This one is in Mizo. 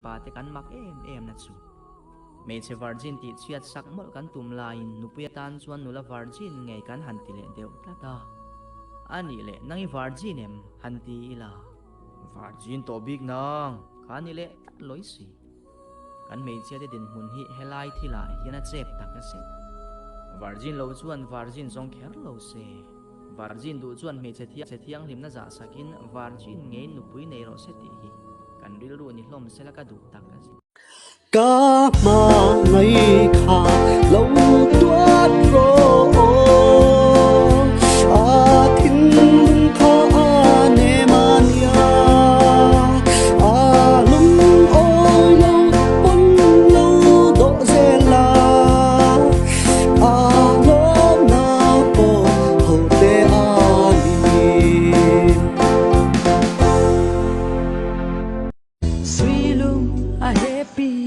Mipa te kan mak em em na chu. Hmeichhe virgin tih chhiat sak mawlh kan tum laiin nupui atan chuan nula virgin ngei kan han ti leh deuh tlat a. A nih leh nang i virgin em? han ti ila. Virgin tawh bik nang kha ni leh tlat lawi si. Kan hmeichhia te dinhmun hi helai thilah hian a chep tak asin. Virgin lo chuan virgin zawng kher lo se. Virgin duh chuan hmeichhe thianghlimna zah sakin virgin ngei nupui nei rawh se tih hi kan rilru ni hlawm sela ka duh tak a zin. Ka hma ngai kha lo tuat rawh aw, a thinlung kha a nem a nia, a lungawi lo pawn lo dawh zel a, a lawmna pawh ho te a ni. Suilung a happy.